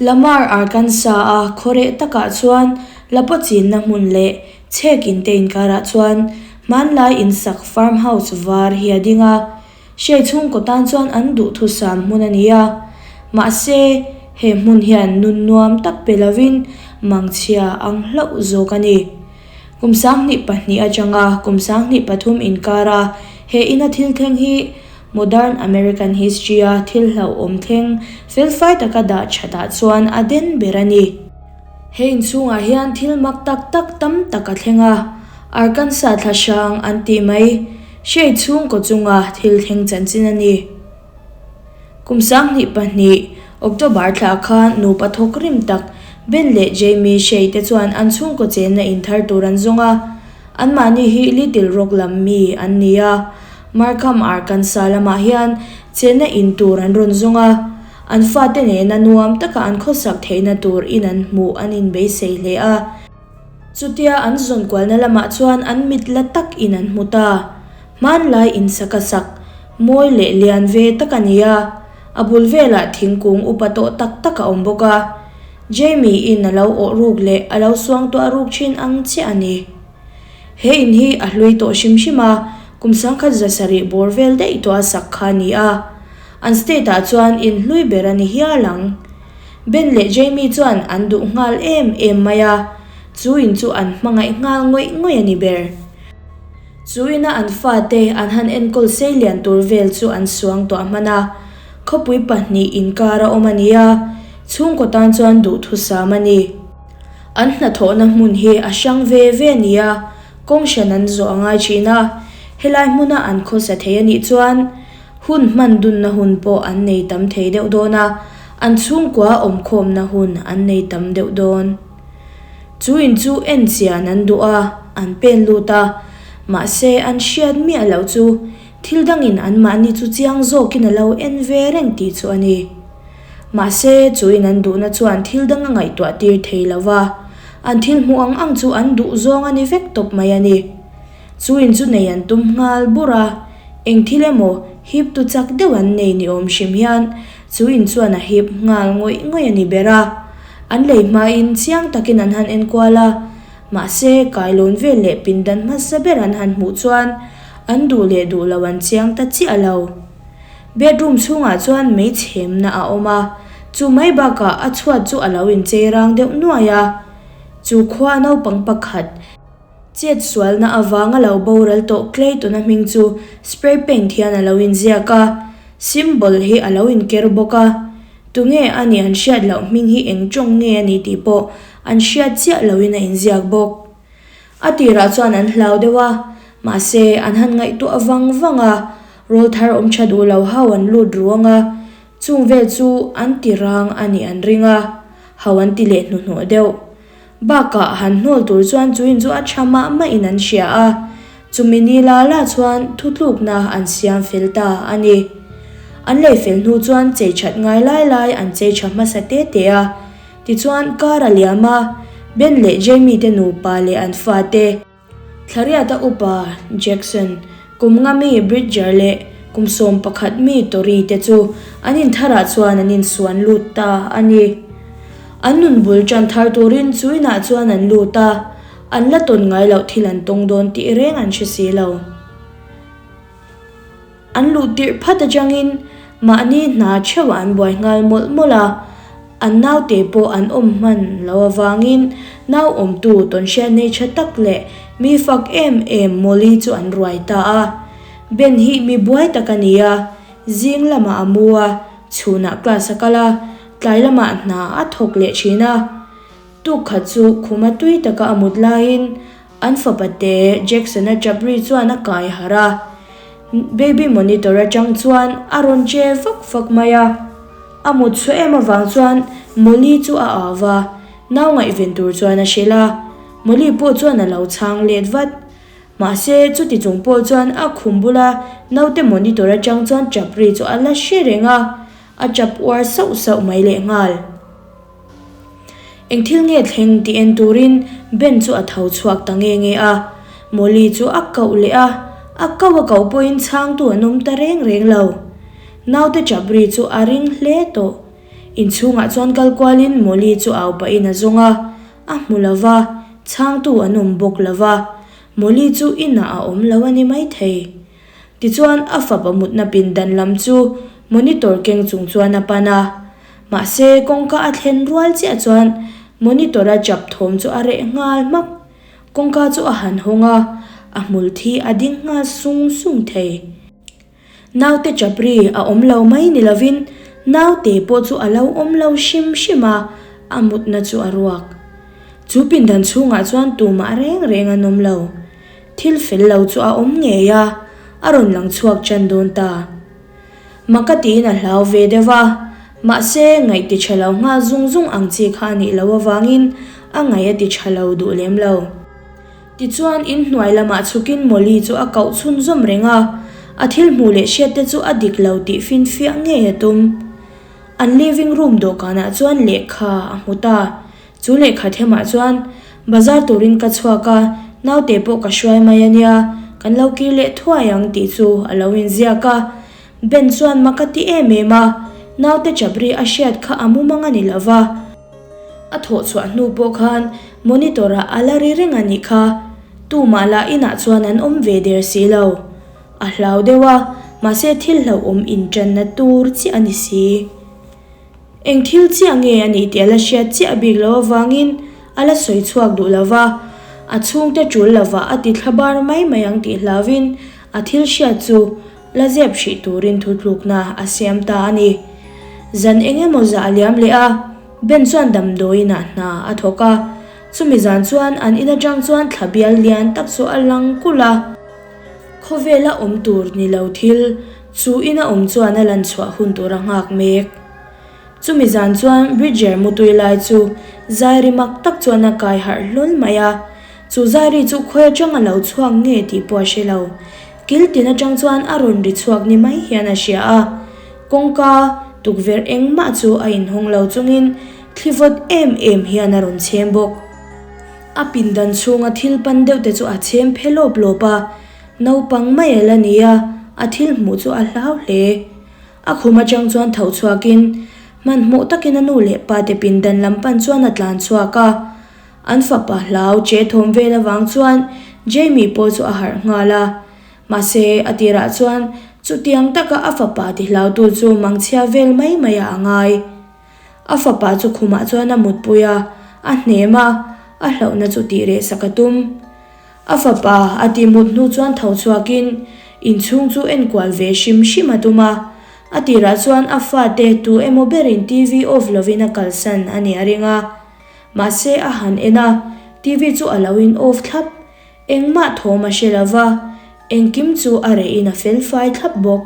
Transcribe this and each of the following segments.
Lamar, Arkansas-a khaw reh takah chuan lapaw chinna hmun leh chhek in te inkarah chuan hmanlai insak farm house var hi a ding a. Hriai chhungkaw tan chuan an duhthusam hmun a ni a. Mahse, he hmun hian nun nuam tak pe lovin mangchhia ang hlauh zawk a ni. Kum 2002 atanga kum 2003 inkara he ina thil thleng hi Modern American history-a thil hlauhawm thleng felfai taka dah thatah chuan a den ber a ni. He inchhungah hian thil mak tak tak tam tak a thleng a, Arkansas thla hrang an tih mai, hriai chhungkaw chunga thil thleng chanchin a ni. Kum 2002, October thla khan nupa thawk rim tak Ben leh Jamie Shea te chuan an chhungkaw chenna inthar tur an zawng a, Anmahni hi Little Rock lam mi an ni a, Markham Arkansas lamah hian chenna in tur an rawn zawng a, an fate nena nuam taka an khawsak theihna tur in an hmuh an inbeisei hle a. Chutia an zawn kualna lamah chuan an mit la tak in an hmu ta. Hmanlai in saka sak, mawi leh lian ve tak a ni a, a bul velah thingkung upa tawh tak tak a awm bawk a. Jamie in a lo awh ruk leh a lo suangtuah ruk thin ang chiah a ni. He in hi a hlui tawh hrim hrim a, kum 1700 bawr vel daih tawh a sak kha a ni a. An state ah chuan in hlui ber a ni hial ang. Ben leh Jamie chuan an duh nghal em em mai a, chu in chu an hmangaih nghal ngawih ngawih a ni ber. Chu ina an fate an han enkawl sei lian tur vel chu an suangtuah hman a. Khawpui pahnih inkar a awm a ni a, chhungkaw tan chuan duhthusam a ni. An hnathawhna hmun hi a hrang ve ve a ni a, kawng hran an zawh a ngai thin a, helai hmuna an khawsa thei a nih chuan hun hman dunna hun pawh an nei tam thei deuh dawn a, an chhungkua awmkhawmna hun an nei tam deuh dawn. Chu in chu en chian an duh a, an pen lut a, mahse an hriat miah loh chu Thil dangin anmahni chu chiang zawkin a lo en ve reng tih chu a ni. Mahse, chuin an duhna chuan thil dang a ngaihtuah tir thei lo va, an thil hmuh ang ang chu an duh zawng a ni vek tawp mai a ni. Chuin chu nei an tum nghal bur a, eng thil emaw hip tu chak deuh an nei ni awm hrim hian chuin chuan a hip nghal ngawih ngawih a ni ber a. An lei hmain chiang takin an han enkual a, mahse, kailawn vel leh pindan hmasa ber an han hmuh chuan An duh leh duh lo an chiang ta chiah lo. Bedroom chhungah chuan mei chhemna a awm a, chu mai bakah a chhuat chu a lo inchei rang deuh nuai a. Chu khua naupang pakhat chet sualna avanga lo boral tawh Clayton-a hming chu spray paint hian a lo inziak a, symbol hi a lo inker bawk a. Tunge a nih an hriat loh hming hi eng tawng nge a nih tih pawh an hriat chiah loin a inziak bawk. A tirah chuan an hlau deuh a, mahse an han ngaihtuah vang vang a, rawlthar awm tha duh lo ho an lut ruang a, chung vel chu an ti rang a nih an ring a, ho an ti leh hnuhnawh deuh. Bakah han hnawl tur chuan chuin chu a tha mah mahin an hria a, chumi ni la la chuan thutlukna an siam fel ta a ni. An lei fel hnu chuan chei that ngai lai lai an chei tha hmasa te te a, Tichuan car a liam a, Ben leh Jamie te nupa leh an fate, Thlariata upa Jackson, kum nga mi Bridger leh kum 11 mi Tori te chu an intharah chuan an insuan lut ta a ni. An nun bul tan thar turin chu inah chuan an lut a, an la tawn ngai loh thil an tawng dawn tih reng an hre si lo. An luh tirh phat atangin mahni hna theuhah an buai nghal mawlh mawlh a, an naute pawh an awm hman lo avangin nau awmtu tawnhriat nei tha tak leh mi fak em em Molly chu an ruai ta a. Ben hi mi buai tak a ni a, zing lamah a mu a, chhunah class a kal a, tlai lamah hna a thawk leh thin a. Tuk khat chu khuma tui taka a mut laiin An fapa te Jackson-a ṭap ri chuan a kai harh a, baby monitor aṭang chuan a rawn che vak vak mai a. A mut chhuah em avang chuan Molly chu a au va, nau ngaihven tur chuan a hrilh a. Molly pawh chuan a lo chhang let vat. Mahse, chuti chung pawh chuan a khum bula naute monitor aṭang chuan ṭap ri chu a la hre reng a, a ṭap uar sauh sauh mai lehnghal. Eng thil nge thleng tih en turin Ben chu a tho chhuak ta nge nge a. Molly chu a koh leh a, a koh a koh pawhin chhangtu an awm ta reng reng lo. Naute chap ri chu a ring hle tawh. Inchhungah chuan kal kualin Molly chu au pahin a zawng a, a hmu lo va, chhangtu an awm bawk lo va. Molly chu inah a awm lo a ni maithei. Tichuan a fapa mutna pindan lam chu monitor keng chung chuan a pan a. Mahse kawngka a thlen rual chiah chuan monitor a chap thawm chu a reh nghal hmak. Kawngka chu a han hawng a, a hmul thi a ding nghal sung sung thei. Naute chap ri a awm lo mai ni lovin naute pawh chu a lo awm lo hrim hrim a, a mutna chu a ruak. Chu pindan chhungah chuan tumah reng reng an awm lo. Thil fel lo chu a awm ngei a, a rawn lang chhuak tan dawn ta. Maka tiin a hlau ve deuh a, mahse ngaih ti tha lo nghal zung zung ang chi kha a nih loh avangin a ngaih a ti tha lo duh lem lo. Tichuan inhnuai lamah chhukin Molly chu a koh chhunzawm reng a, a thil hmuh leh hriat te chu a dik lo tih finfiah ngei a tum. An living room dawhkanah chuan lehkha a hmu ta. Chu lehkha themah chuan bazar turin ka chhuak a, naute pawh ka hruai mai a nia, kan lo kir leh thuai ang tih chu a lo inziak a. Ben chuan mak a ti em em a, naute chapri a hriat kha a mumang a ni lo va. A thawh chhuah hnu pawh khan monitor ah a la ri reng a nih kha, tumah lah inah chuan an awm ve der si lo. A hlau deuh a, mahse thil hlauhawm inṭanna tur chiah a ni si. Eng thil chiah nge a nih tih a la hriat chiah bik loh avangin a la sawi chhuak duh lo va, a chhungte tul lovah a ti thla bar mai mai ang tih hlauvin a thil hriat chu la zep hrih turin thutlukna a siam ta a ni. Zan eng emaw zah a liam leh a, Ben chuan damdawiinah hna a thawk a, chumi zan chuan an in atang chuan thla bial lian tak chu a lang kulh a. Khawvela awm tur ni lo thil Chu ina awm chuan a lan chhuah hun tur a nghak mek. Chumi zan chuan Bridger mutui lai chu zairi mak tak chuan a kai harh hlawl mai a. Chu zairi chu khawi atang a lo chhuak nge tih pawh a hre lo. Kil tin atang chuan a rawn ri chhuak ni mai hian a hria a. Kawngka tukverh engmah chu a inhawng lo chungin thli vawt em em hian a rawn chhem bawk. A pindan chhunga thil pan deuh te chu a chhem phe lawp lawp a. Naupang mai a la ni a, a thil hmuh chu a hlau hle. A khum atang chuan tho chhuakin, hmanhmawh takin a nu leh pa te pindan lam pan chuan a tlan chhuak a. An fapa hlau che thawm vel avang chuan Jamie pawh chu a harh nghal a. Mahse, a tirah chuan chutiang taka a fapa ti hlautu chu mangchhia vel mai maiah a ngai. A fapa chu khumah chuan a mutpui a, a hnem a, a hlauhna chu tih reh sak a tum. A fapa a tih mut hnu chuan tho chhuakin inchhung chu enkual ve hrim hrim a tum a. A tirah chuan a fate tu emaw berin TV off lovin a kalsan a nih a ring a. Mahse a han en a, TV chu a lo in off thlap. Engmah thawm a hre lo va, engkim chu a rehin a felfai thlap bawk.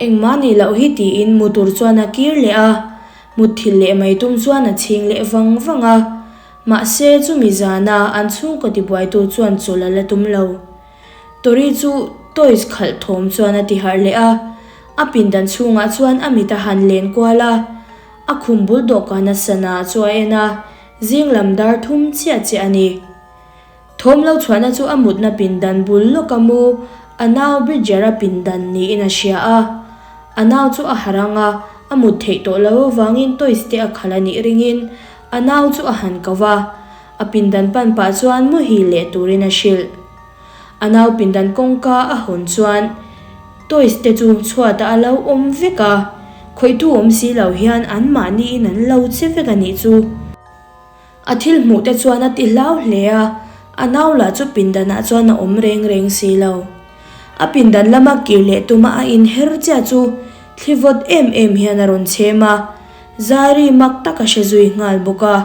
Engmah nih loh hi tiin mu tur chuan a kir leh a, mutthilh leh mai tum chuan a chhing leh vang vang a. Mahse, chumi zana an chhungkaw tibuaitu chuan chawlh a la tum lo. Tori chu toys khalh thawm chuan a tiharh leh a, a pindan chhungah chuan a mit a han len kual a. A khum bul dawhkana sana chu a en a, zing lam dar thum chiah chiah a ni. Thawm lo chhuahna chu a mutna pindan bul lawka mu a nau Bridger-a pindan niin a hria a. A nau chu a harang a, a mut theih tawh lo avangin toys te a khalh a nih ringin a nau chu a han ko va, a pindan pan pah chuan muhil leh turin a hrilh. A nau pindan kawngka a hawn chuan toys te chu chhuatah a lo awm vek a, khawihtu awm si lo hian anmahniin an lo che vek a nih chu. A thil hmuh te chuan a ti hlau hle a, a nau lah chu pindanah chuan a awm reng reng si lo. A pindan lama kir leh tuma a inher chiah chu thli vawt em em hian a rawn chhem a, zai ri mak tak a hre zui nghal bawk a.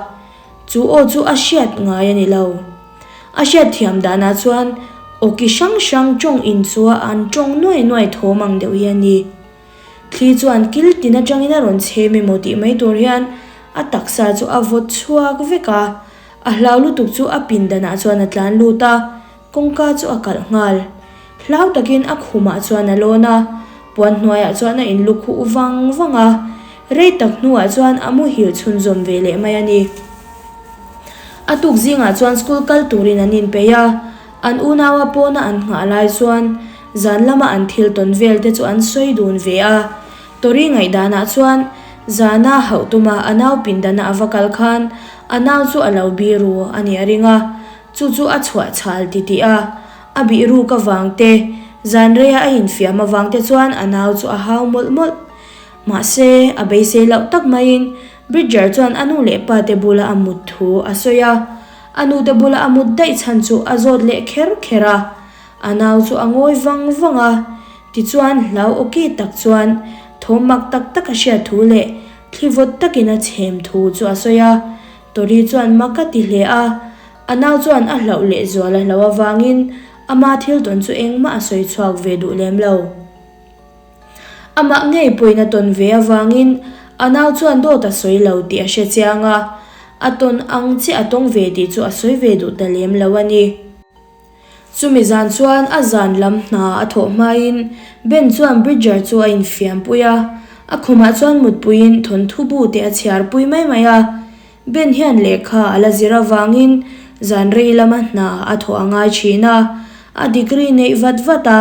Chu aw chu a hriat ngai a ni lo. A hriat thiam danah chuan awki hrang hrang tawng inchua an tawng nuai nuai thawm ang deuh hi a ni. Thli chuan kil tin atangin a rawn chhem emaw tih mai tur hian a taksa chu a vawt chhuak vek a, a hlau lutuk chu a pindanah chuan a tlan lut a, kawngka chu a kalh nghal. Hlau takin a khumah chuan a lawn a, puan hnuaiah chuan a inlu khuh vang vang a, rei tak hnuah chuan a muhil chhunzawm ve leh mai a ni. A tuk zingah chuan school kal turin an inpeih a, An unaua pawna an nghah lai chuan zan lama an thil tawn vel te chu an sawi dun ve a. Tori ngaihdanah chuan zana hauh tuma a nau pindana a va kal khan a nau chu a lo biru a nih a ring a, chu chu a chhuah chhal titih a. A bihruk avang te, zan reia a infiam avang te chuan a nau chu a hau mawlh mawlh. Mahse, a beisei loh tak maiin Bridger chuan a nu leh pa te bula a mut thu a sawi a. A nu te bula a mut daih chhan chu a zawt leh kher kher a. A nau chu a ngawi vang vang a. Tichuan hlau awki tak chuan thawm mak tak tak a hriat thu leh thli vawt takin a chhem thu chu a sawi a. Tori chuan mak a ti hle a. A nau chuan a hlauh leh zual a hlauh avangin ama thil tawn chu engmah a sawi chhuak ve duh lem lo. Amah ngei pawhin a tawn ve avangin a nau chuan dawt a sawi lo tih a hre chiang a, a tawn ang chiah a tawng ve tih chu a sawi ve duh ta lem lo a ni. Chumi zan chuan a zan lam hna a thawh hmain Ben chuan Bridger chu a infiampui a, a khumah chuan mutpuiin thawnthu bu te a chhiarpui mai mai a. Ben hian lehkha a la zir avangin zan rei lama hna a thawh a ngai thin a, a degree neih vat vat a,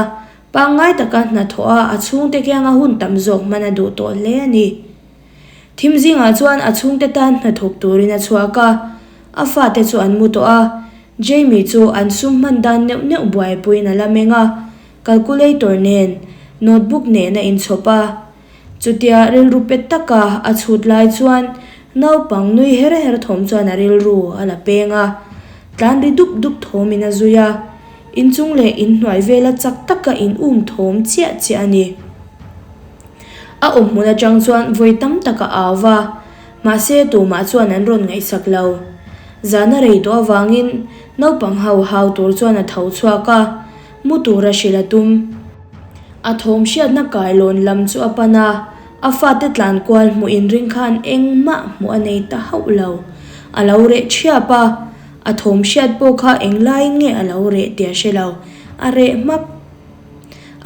Pangngai taka hnathawh a a chhungte kianga hun tam zawk hman a duh tawh hle a ni. Thim zingah chuan a chhungte tan hnathawk turin a chhuak a, a fate chu an mu tawh a, Jamie chu an sum hman dan neuh neuh buaipuiin a la meng a, calculator nen, notebook nen a inchhawp a. Chutia rilru pe taka a chhut lai chuan naupang nui her her thawm chuan a rilru a la peng a, tlan ri dup dup thawmin a zui a. Inchung leh inhnuai vela chak taka in um thawm chiah chiah a ni. A awm hmun atang chuan vawi tam tak a au va, mahse tumah chuan an rawn ngaihsak lo. Zan a rei tawh avangin naupang ho hau tur chuan a tho chhuak a, mu tura hrilh a tum. A thawm hriatna kailawn lam chu a pan a, a fate tlan kual hmuh inring khan engmah hmuh a nei ta hauh lo. A lo reh thiap a. A thawm hriat pawh kha eng laiin nge a lo reh tih a hre lo, a reh hmak.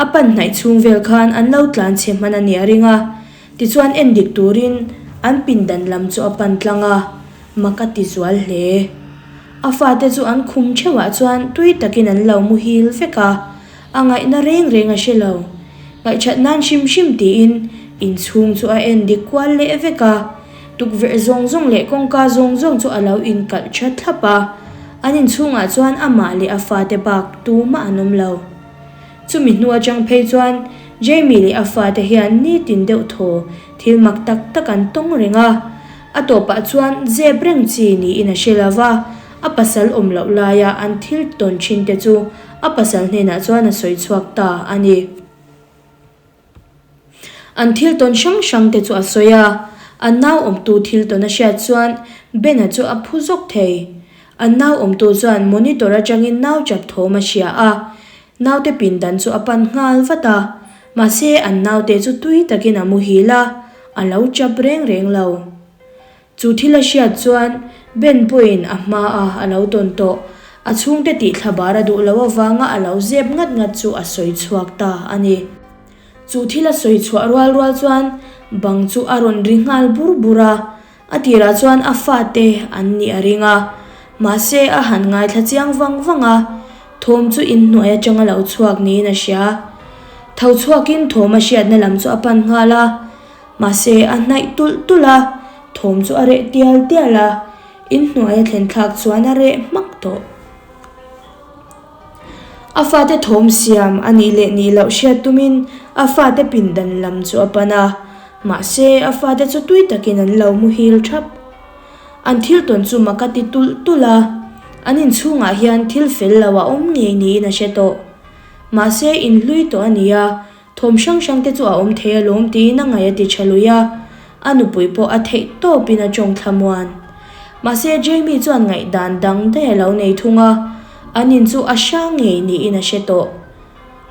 A pan hnaih chhung vel khan an lo tlan chhe hman a nih a ring a, tichuan en dik turin an pindan lam chu a pan tlang a, mak a ti zual hle. A fate chu an khum theuhah chuan tui takin an lo muhil vek a, a ngaihna reng reng a hre lo. Ngaihṭhat nan hrim hrim tiin inchhung chu a en dik kual leh vek a. Tukverh zawng zawng leh kawngka zawng zawng chu a lo inkalh tha thlap a, an inchhungah chuan amah leh a fate bak tumah an awm lo. Chumi hnu atang phei chuan Jamie leh a fate hian nitin deuh thaw thil mak tak tak an tawng reng a, a tawpah chuan zep reng chi niin a hre lo va, a pasal awm loh laia an thil tawn thin te chu a pasal hnenah chuan a sawi chhuak ta a ni. An thil tawn hrang hrang te chu a sawi a, an nau awmtu thil tawn a hriat chuan Ben-a chu a phu zawk thei. An nau awmtu chuan monitor atangin nau chap thawm a hria a, naute pindan chu a pan nghal vat a, mahse an naute chu tui takin a muhil a, a lo chap reng reng lo. Chu thil a hriat chuan Ben pawhin a hmaa a lo tawn tawh, a chhungte tih thlabar a duh loh avanga a lo zep ngat ngat chu a sawi chhuak ta a ni. Chu thil a sawi chhuah rual rual chuan bang chu a rawn ri nghal bur bur a, a tirah chuan a fate an nih a ring a, mahse a han ngaithla chiang vang vang a, thawm chu inhnuai atanga lo chhuak niin a hria. Tho chhuakin thawm a hriatna lam chu a pan nghal a. Mahse, a hnaih tulh tulh a, thawm chu a reh tial tial a, inhnuai a thlen thlak chuan a reh hmak tawh. A fate thawm siam a nih leh nih loh hriat tumin a fate pindan lam chu a pan a, mahse a fate chu tui takin an lo muhil thap. An thil tawn chu mak a ti tulh tulh a, an inchhungah hian thil fel lo a awm ngei niin a hre tawh. Mahse, inhlui tawh a ni a, Thawm hrang hrang te chu a awm thei alawm tiin a ngaih a ti tha lui a, a nupui pawh a theih tawpin a tawng thlamuan. Mahse Jamie chuan ngaihdan dang daih a lo nei thung a, an in chu a hrang ngei niin a hre tawh.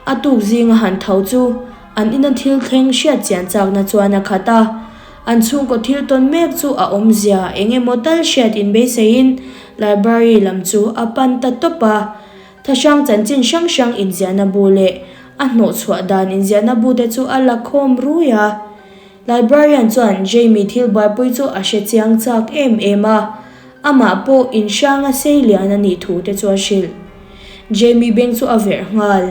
A tuk zinga han tho chu an ina thil thleng hriat chian chakna chuan a khat a, an chhungkaw thil tawn mek chu a awmzia eng emaw tal hriat inbeiseiin library lam chu a pan ta tawp a. Thlahrang chanchin hrang hrang inziahna bu leh a hnawhchhuah dan inziahna bu te chu a la khawm rui a. Librarian chuan Jamie thil buaipui chu a hre chiang chak em em a, amah pawh inhranga sei lian a nih thu te chu a hrilh. Jamie beng chu a verh nghal.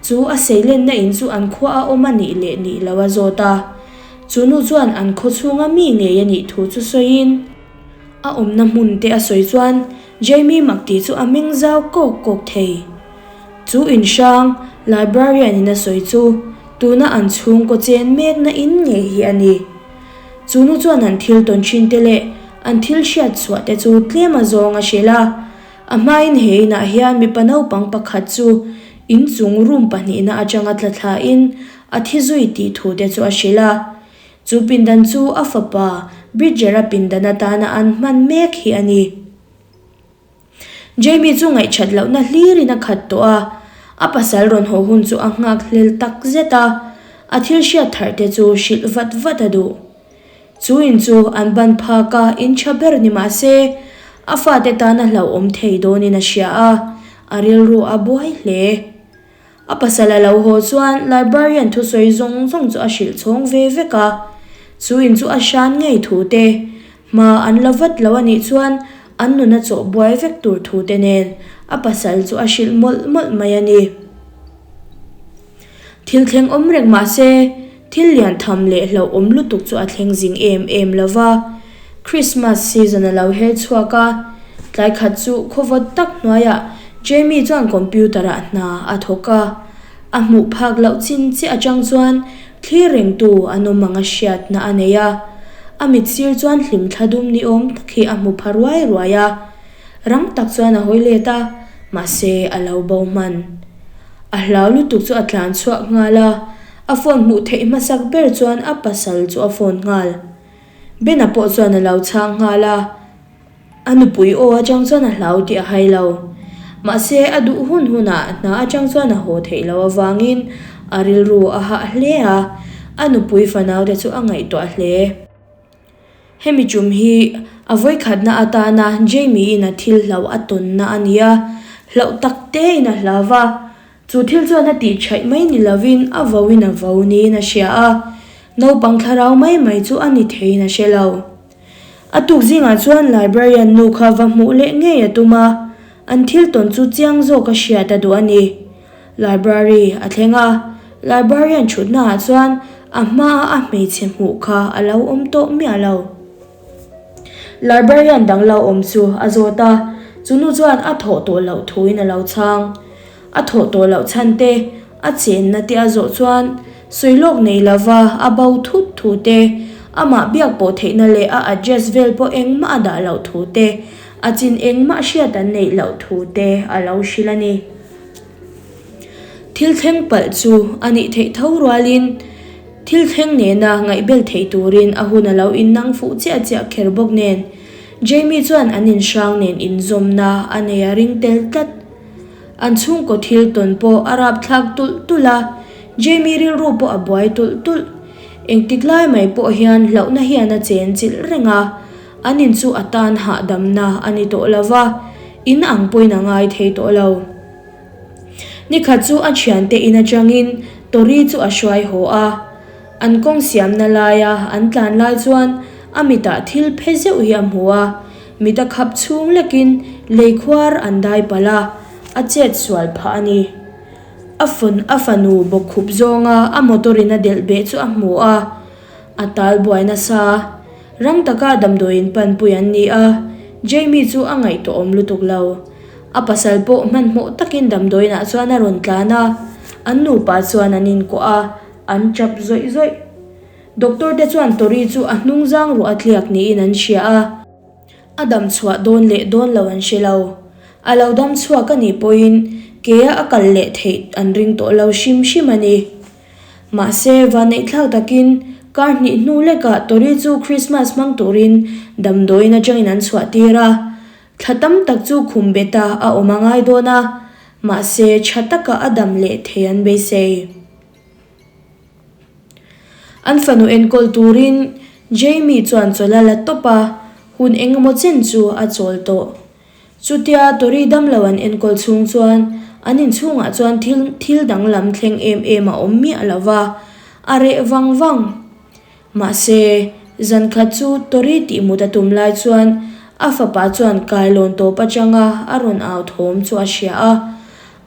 Chu a seilenna in chu an khua a awm a nih leh nih lo a zawt a. Chu nu chuan an khaw chhunga mi ngei a nih thu chu sawiin a awmna hmun te a sawi chuan Jamie makti chu a meng zau kawk kawk thei. Chu in hrang librarian in a sawi chu tuna an chhungkaw chen mekna in ngei hi a ni. Chu nu chuan an thil tawn thin te leh an thil hriat chhuah te chu tlem a zawng a hrilh a. A hmain he inah hian mipa naupang pakhat chu inchung room pahnihna atanga tla thlain a thi zui tih thu te chu a hrilh a. Chu pindan chu a fapa Bridger-a pindan atana an hman mek hi a ni. Jamie chu ngaihṭhat lohna hlirin a khat tawh a, a pasal rawn haw hun chu a nghak hlel tak zet a, a thil hriat thar te chu hrilh vat vat a duh. Chu in chu an ban phak a, in ṭha ber ni mah se, a fate tan a hlauhawm thei dawnin a hria a, a rilru a buai hle. A pasal a lo haw chuan librarian thusawi zawng zawng chu a hrilh chhawng ve vek a, chu in chu a hran ngei thu te, hma an la vat lo a nih chuan an nun a chawh buai vek tur thu te nen a pasal chu a hrilh mawlh mawlh mai a ni. Thil thleng awm reng mah se, thil lian tham leh hlauhawm lutuk chu a thleng zing em em lo va. Christmas season a lo her chhuak a, tlai khat chu khawvawt tak hnuaiah Jamie chuan computer ah hna a thawk a. A hmuh phak loh chin chiah atang chuan thlir rengtu an awm ang a hriatna a nei a. A mit sir chuan hlimthla dum ni awm tak hi a hmu pha ruai ruai a. Rang tak chuan a hawi let a, mahse a lo bo hman. A hlau lutuk chu a tlan chhuak nghal a, a phone hmuh theih hmasak ber chuan a pasal chu a phone nghal. Bena pawh chuan a lo chhang nghal a, a nupui aw atang chuan a hlau tih a hai lo. Mahse a duh hun hunah hna atang chuan a haw theih loh avangin a rilru a hah hle a, a nupui fanaute chu a ngaihtuah hle. Hemi tum hi a vawikhatna atana Jamie-in a thil hlauh a tawnna a ni a, hlauh tak tein a hlau va. Chu thil chuan a tih chhaih mai ni lovin a voin a vo niin a hria a, naupang thlarau mai mai chu a ni theiin a hre lo. A tuk zingah chuan librarian nu kha va hmuh leh ngei a tum a, an thil tawn chu chiang zawk a hriat a duh a ni. Library a thleng a, librarian thutnaah chuan a hmaa a hmeichhe hmuh kha a lo awm tawh miah lo. Librarian dang lo awm chu a zawt a, chu nu chuan a thawh tawh loh thuin a lo chhang. A thawh tawh loh chhan te, a chenna te a zawh chuan sawi lawk nei lova a bo thut thu te, amah biak pawh theihna leh a address vel pawh engmah a dah loh thu te, a chin engmah hriat an neih loh thu te a lo hrilh a ni. Thil thleng palh chu a nih theih tho rualin thil thleng nena ngaihbel theih turin a hun a lo innang fuh chiah chiah kher bawk nen Jamie chuan an inhrang nen inzawmna a nei a ring tel tlat. An chhungkaw thil tawn pawh a rapthlak tulh tulh a, Jamie rilru pawh a buai tulh tulh. Engtik lai mai pawh hian hlauhna hian a chen chilh reng a, An in chu a tan hahdamna a ni tawh lo va, in ang pawhin a ngai thei tawh lo. Nikhat chu a thiante in atangin Tori chu a hruai haw a. An kawng siamna laia an tlan lai chuan a mitah thil phe zeuh hi a hmu a, mit a khap chhung lekin lei khuar an dai palh a, a chet sual phah a ni. A fun a fanu bawkkhup zawnga a motor in a delh beh chu a hmu a, A tal buai nasa. Rang taka damdawiin panpui an ni a, Jamie chu a ngaihtuahawm lutuk lo. A pasal pawh hmanhmawh takin damdawiinah chuan a rawn tlan a, an nupa chuan an inkuah a, an tap zawih zawih. Doctor te chuan Tori chu a hnungzang ruah a tliak niin an hria a. A dam chhuah dawn leh dawn lo an hre lo. A lo dam chhuak a nih pawhin kea a kal leh theih an ring tawh lo hrim hrim a ni. Mahse, vanneihthlak takin kar hnih hnu lekah Tori chu Christmas hmang turin damdawiin atangin an chhuah tir a. Thla tam tak chu khum beta a awm a ngai dawn a, mahse tha taka a dam leh thei an beisei. An fanu enkawl turin Jamie chuan chawlh a la tawp a, hun engemaw chen chu a chawl tawh. Chutia Tori damlo an enkawl chhung chuan an inchhungah chuan thil thil danglam thleng em em a awm miah lo va, a reh vang vang. Mahse, zan khat chu Tori tih mut a tum lai chuan a fapa chuan kailawn tawp atanga a rawn au thawm chu a hria a.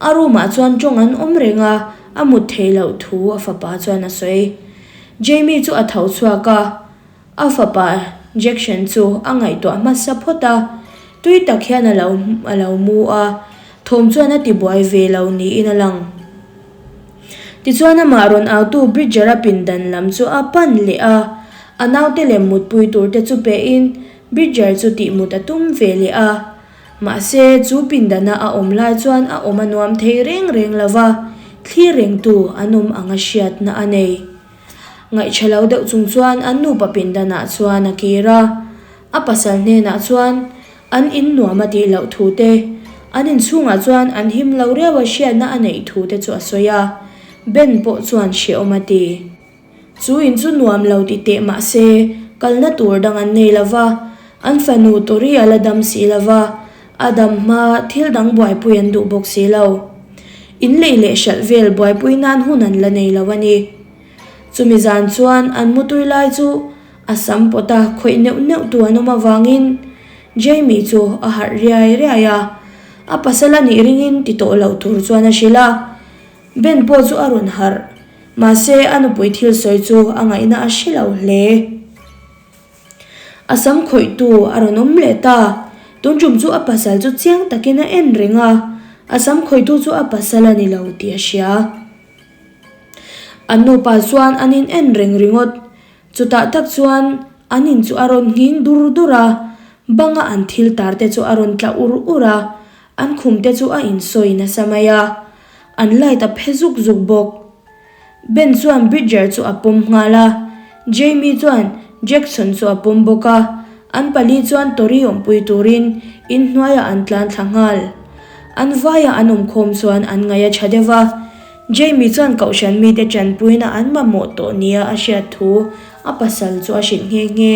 A room ah chuan tawng an awm reng a, a mut theih loh thu a fapa chuan a sawi. Jamie chu a tho chhuak a, a fapa Jackson chu a ngaihtuah hmasa phawt a, tui tak hian a lo a lo mu a, thawm chuan a tibuai ve lo niin a lang. Tichuan amah rawn autu Bridger-a pindan lam chu a pan leh a, a naute lem mutpui tur te chu pehin Bridger chu tihmut a tum ve leh a. Mahse, chu pindana a awm lai chuan a awm a nuam thei reng reng lo va, thlir rengtu an awm anga hriatna a nei. Ngaihṭha lo deuh chung chuan an nupa pindanah chuan a kir a, a pasal hnenah chuan an in nuam a tih loh thu te, an inchhungah chuan an him lo riau a hriatna a neih thu te chu a sawi a, Ben pawh chuan hrehawm a ti. Chu in chu nuam lo ti teh mah se, kalna tur dang an nei lo va, an fanu Tori a la dam si lo va, a dam hma thil dang buaipui an duh bawk si lo. In lei leh hralh vel buaipui nan hun an la nei lo a ni. Chumi zan chuan an mutui lai chu a sam pawta khawih neuh neuh tu an awm avangin Jamie chu a harh riai riai a, a pasal a nih ringin ti tawh lo tur chuan a hrilh a. Ben pawh chu a rawn harh. Mahse, a nupui thil sawi chu a ngaihna a hre lo hle. A sam khawihtu a rawn awm leh ta. Tun tum chu a pasal chu chiang takin a en reng a, a sam khawihtu chu a pasal a ni lo tih a hria. An nupa chuan an in en reng ringawt. Chutah tak chuan an in chu a rawn nghing dur dur a, banga an thil tar te chu a rawn tla ur ur a, an khum te chu a insawi nasa mai a. An light a phe zuk zuk bawk. Ben chuan Bridger chu a pawm nghal a, Jamie chuan Jackson chu a pawm bawk a, an pali chuan Tori awmpui turin inhnuaiah an tlan thla nghal. An vaiah an awmkhawm chuan an ngaih a tha deuh a, Jamie chuan kohhran mite tanpuina an mamawh tawh nia a hriat thu a pasal chu a hrilh nghe nghe.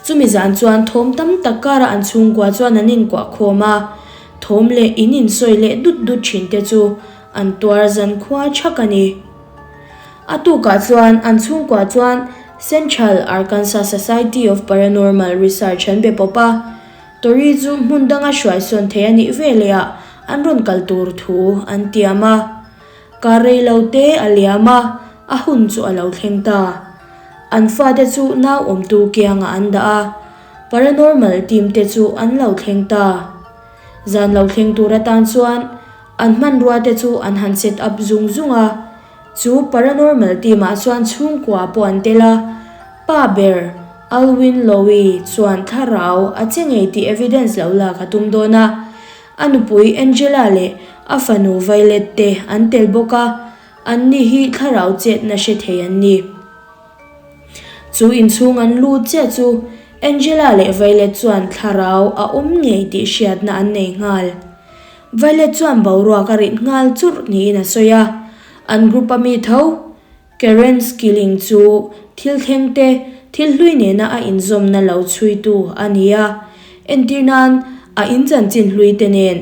Chumi zan chuan thawm tam tak karah an chhungkua chuan an inkuah khawm a, thawm leh in insawi leh dut dut thin te chu an tuar zan khua thak a ni. A tukah chuan an chhungkua chuan Central Arkansas Society of Paranormal Research an be pawp a, Tori chu hmun danga hruaisawn thei a nih veleh ah an rawn kal tur thu an tiam a. Kar rei lo te a liam a, a hun chu a lo thleng ta. An fate chu nau awmtu kiangah an dah a, paranormal team te chu an lo thleng ta. Zan lo thleng tur atan chuan an hmanrua te chu an han set up zung zung a, chu paranormal team ah chuan chhungkua pawh an tel a, pa ber Alwyn Lowy chuan thlarau a che ngei tih evidence lo lak a tum dawn a, a nupui Angela leh a fanu Violet te an tel bawk a. Anni hi thlarau chetna hre thei an ni. Chu inchhung an lut chiah chu Angela leh Violet chuan thlarau a awm ngei tih hriatna an nei nghal. Violet chuan boruak a rit nghal churh niin a sawi a, an group a mi tho Karen Skilling chu thil thleng te thil hlui nena a inzawmna lo chhuitu a ni a, entir nan a in chanchin hlui te nen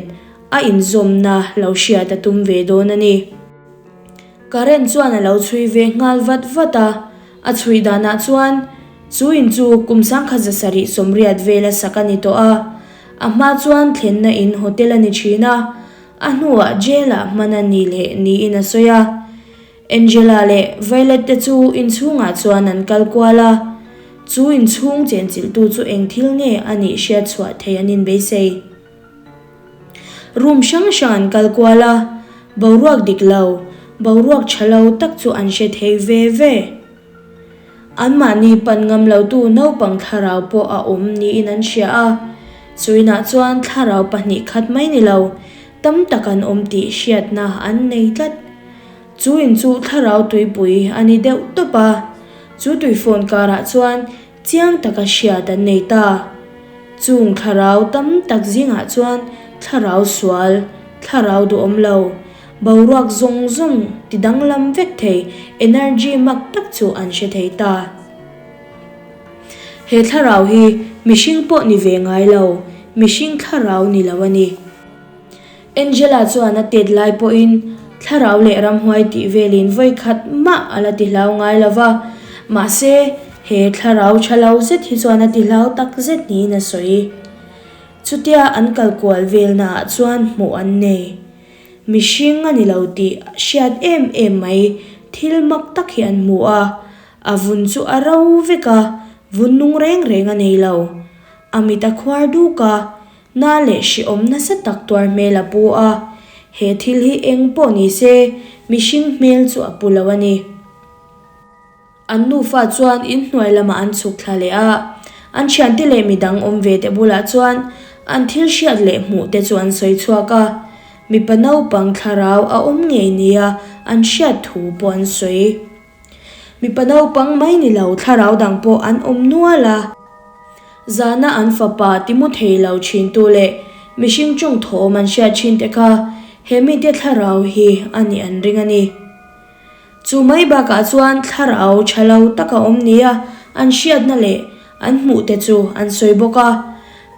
A inzawmna lo hriat a tum ve dawn a ni. Karen chuan a lo chhui ve nghal vat vat a, a chhui danah chuan chu in chu kum sangkhat zasarih sawmriat vela sak a ni tawh a, a hma chuan thlenna in hotel a ni thin a, a hnuah jail ah hman a ni leh niin a sawi a. Angela leh Violet te chu inchhungah chuan an kal kual a, chu inchhung chenchilhtu chu eng thil nge a nih hriat chhuah thei an inbeisei. Room hrang hrang an kal kual a, boruak dik lo, boruak tha lo tak chu an hre thei ve ve. Anmahni pan ngam lotu naupang thlarau pawh a awm niin an hria a, chuinah chuan thlarau pahnih khat mai ni lo, tam tak an awm tih hriatna an nei tlat. Chu in chu thlarau tuipui a ni deuh tawp a, chu tuifawn karah chuan Chiang taka hriat an nei ta. Chung thlarau tam tak zingah chuan thlarau sual, thlarau duhawm lo, boruak zawng zawng ti danglam vek thei energy mak tak chu an hre thei ta. He thlarau hi mihring pawh ni ve ngai lo, mihring thlarau ni lo a ni. Angela chuan a tet lai pawhin thlarau leh ramhuai tih velin vawi khat mah a la ti hlau ngai lo va, mahse he thlarau tha lo zet hi chuan a ti hlau tak zet niin a sawi. Chutia an kal kual velnaah chuan hmuh an nei. Mihring a ni lo tih hriat em em mai. thil mak tak hi an hmu a, a vun chu a ro vek a, vun nung reng reng a nei lo. A mit a khuar duk a, na leh hrehawm nasa tak tuar hmel a pu a, he thil hi eng pawh ni se mihring hmel chu a pu lo a ni. An nufa chuan inhnuai lamah an chhuk thla leh a, an thiante leh midang awm ve te bulah chuan an thil hriat leh hmuh te chu an sawi chhuak a, mipa naupang thlarau a awm ngei nia an hriat thu pawh an sawi. Mipa naupang mai ni lo thlarau dang pawh an awm nual a. Zana an fapa timu thei lo thintu leh mihring tawng thawm an hriat thin te kha he mite thlarau hi a nih an ring a ni. Chu mai bakah chuan thlarau tha lo taka awm nia an hriatna leh an hmuh te chu an sawi bawk a,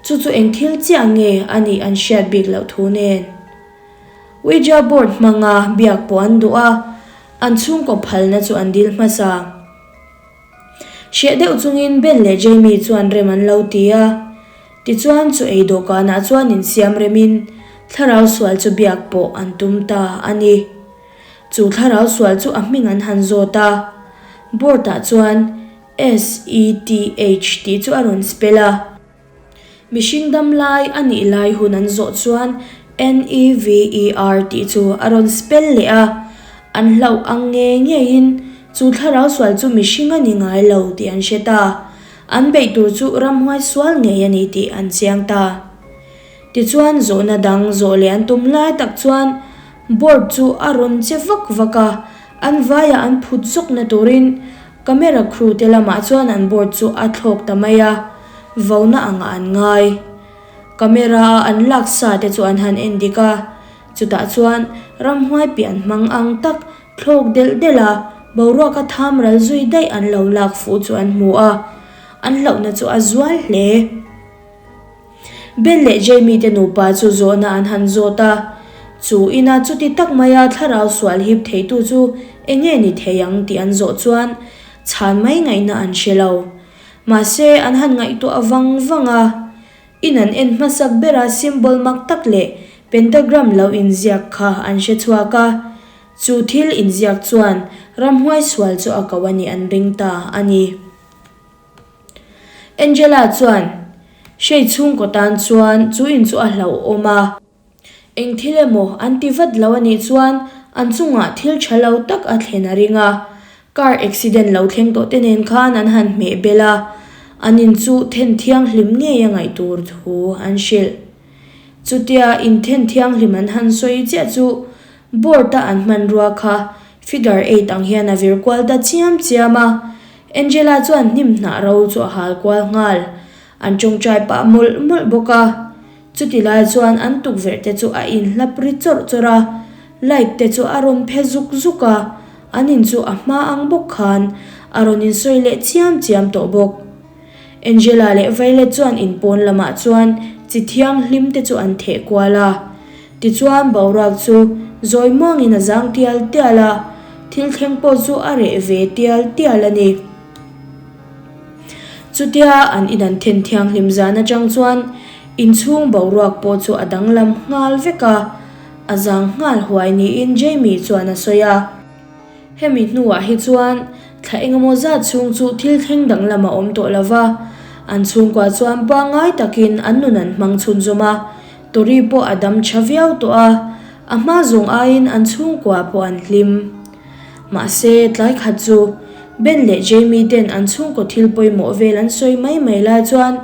chu chu eng thil chiah nge a nih an hriat bik loh thu nen. Ouija board hmanga biak pawh an duh a, an chhungkaw phalna chu an dil hmasa. Hreh deuh chungin Ben leh Jamie chuan rem an lo ti a, tichuan chu ei dawhkanah chuan insiam remin thlarau sual chu biak pawh an tum ta a ni. Chu thlarau sual chu a hming an han zawt a, board ah chuan SETH tih chu a rawn spell a. Mihring dam lai a nih lai hun an zawh chuan NEVER tih chu a rawn spell leh a, an hlauh ang ngei ngeiin chu thlarau sual chu mihring a ni ngai lo tih an hre ta. An beih tur chu ramhuai sual ngei a ni tih an chiang ta. Tichuan zawhna dang zawh leh an tum lai tak chuan board chu a rawn che vak vak a, an vaiah an phut zawkna turin camera crew te lamah chuan an board chu a thlawk ta mai a, vona angah an ngai. Camera a an lak sa te chu an han en dik a, chutah chuan ramhuai pian hmang ang tak thlawk delh delh a, boruak a tham ral zui daih an lo lak fuh chu an hmu a, an hlauhna chu a zual hle. Ben leh Jamie te nupa chu zawhna an han zawt a, chu ina chuti tak maia thlarau sual hip theitu chu eng nge ni thei ang tih an zawh chuan chhan mai ngaihna an hre lo. Mahse, an han ngaihtuah vang vang a, in an en hmasak bera symbol mak tak leh pentagram lo inziak kha an hre chhuak a, chu thil inziak chuan ramhuai sual chu a ko a nih an ring ta a ni. Angela chuan, Hrei chhungkaw tan chuan chu in chu a hlauhawm a. Eng thil emaw an ti vat lo a nih chuan an chungah thil tha lo tak a thlen a ring a. Car accident lo thleng tawh te nen khan an han hmeh bel a, an in chu then thianghlim ngei a ngaih tur thu an hrilh. Chutia inthen thianghlim an han sawi chiah chu board-a an hmanrua kha figure eight ang hian a vir kual ta chiam chiam a. Angela chuan hnim hnah ro chu a hal kual nghal. An tawngtai pah mawlh mawlh bawk a. Chuti lai chuan an tukverh te chu a inhlap ri chawrh chawrh a, light te chu a rawn phe zuk zuk a, an in chu a hma ang bawk khan a rawn insawi leh chiam chiam tawh bawk. Angela leh Violet chuan in pawn lamah chuan chi thianghlim te chu an theh kual a. Tichuan boruak chu zawi muangin a zang tial tial a, thil thleng pawh chu a reh ve tial tial a ni. Chutia an in an then thianghlim zan atang chuan inchhung boruak pawh chu a danglam nghal vek a, a zang nghal huai niin Jamie chuan a sawi a. Hemi hnuah hi chuan thla engemaw zat chhung chu thil thleng danglam a awm tawh lo va, an chhungkua chuan pangngai takin an nun an hmang chhunzawm a, Tori pawh a dam tha viau tawh a, a hma zawng aiin an chhungkua pawh an hlim. Mahse, tlai khat chu Ben leh Jamie ten an chhungkaw thil pawimawh vel an sawi mai mai lai chuan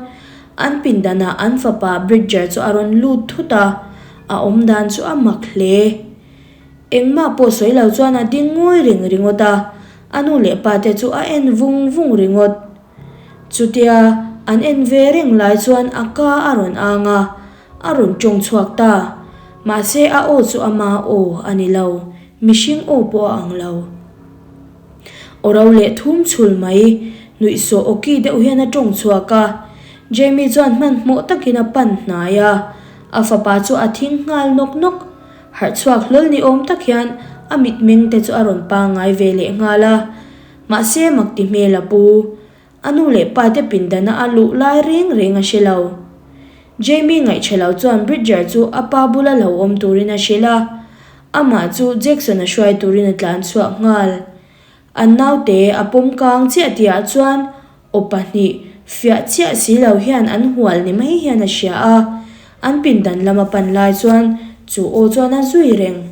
an pindanah an fapa Bridger chu a rawn lut thut a, a awmdan chu a mak hle. Engmah pawh sawi lo chuan a ding ngawi reng ringawt a, a nu leh pa te chu a en vung vung ringawt. Chutia an en ve reng lai chuan a ka a rawn ang a, a rawn tawng chhuak ta. Mahse a aw chu ama aw a ni lo, mihring aw pawh a ang lo. Aw ro leh thum chhul mai, nuihsawh awki deuh hian a tawng chhuak a. Jamie chuan hmanhmawh takin a pan hnai a, a fapa chu a thing nghal nawk nawk. Harh chhuak hlawl ni awm tak hian a mitmeng te chu a rawn pangngai ve leh nghal a, mahse mak ti hmel a pu. A nu leh pa te pindana a luh lai reng reng a hre lo. Jamie ngaihṭha lo chuan Bridger chu a pa bula lo awm turin a hrilh a, amah chu Jackson a hruai turin a tlan chhuak nghal. An naute a pawm kang chiah tihah chuan aw pahnih fiah chiah si lo hian an hual ni mai hian a hria a. An pindan lama pan lai chuan chu aw chuan a zui reng.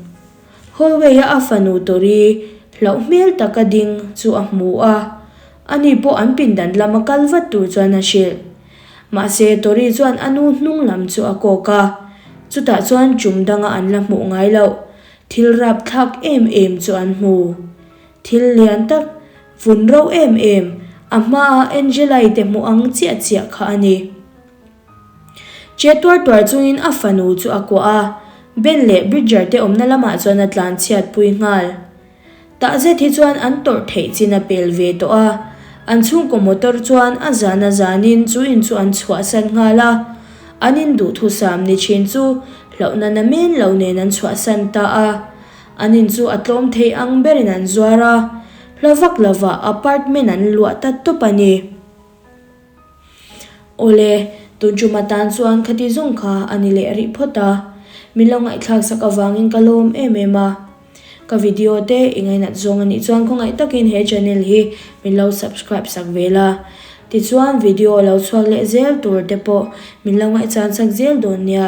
Hallway-a a fanu Tori hlauh hmel taka ding chu a hmu a, ani pawh an pindan lama kal vat tur chuan a hrilh. Mahse, Tori chuan a nu hnung lam chu a kawk a, chutah chuan tum danga an la hmuh ngai loh thil rapthlak em em chu an hmu. Thil lian tak, vun ro em em, a hmaa Angela-i te hmuh ang chiah chiah kha a ni. Che tuar tuar chungin a fanu chu a kuah a, Ben leh Bridger te awmna lamah chuan a tlan chhiat pui nghal. Tah zet hi chuan an tawrh theih chin a pel ve tawh a, an chhungkaw motor chuan a zan a zanin chu in chu an chhuahsan nghal a, an in duhthusam ni thin chu hlauhna na men lo nen an chhuahsan ta a, an in chu a tlawm thei ang berin an zuar a, hla vak lovah apartment an luah ta tawp a ni. Awle, tun tum atan chuan khati zawng kha a ni leh rih phawt a, min lo ngaihthlak sak avangin ka lawm em em a. Ka video te i ngainat zawng a nih chuan khawngaih takin he channel hi min lo subscribe sak ve la. Tichuan video lo chhuak leh zel tur te pawh min lo ngaihchan sak zel dawn nia.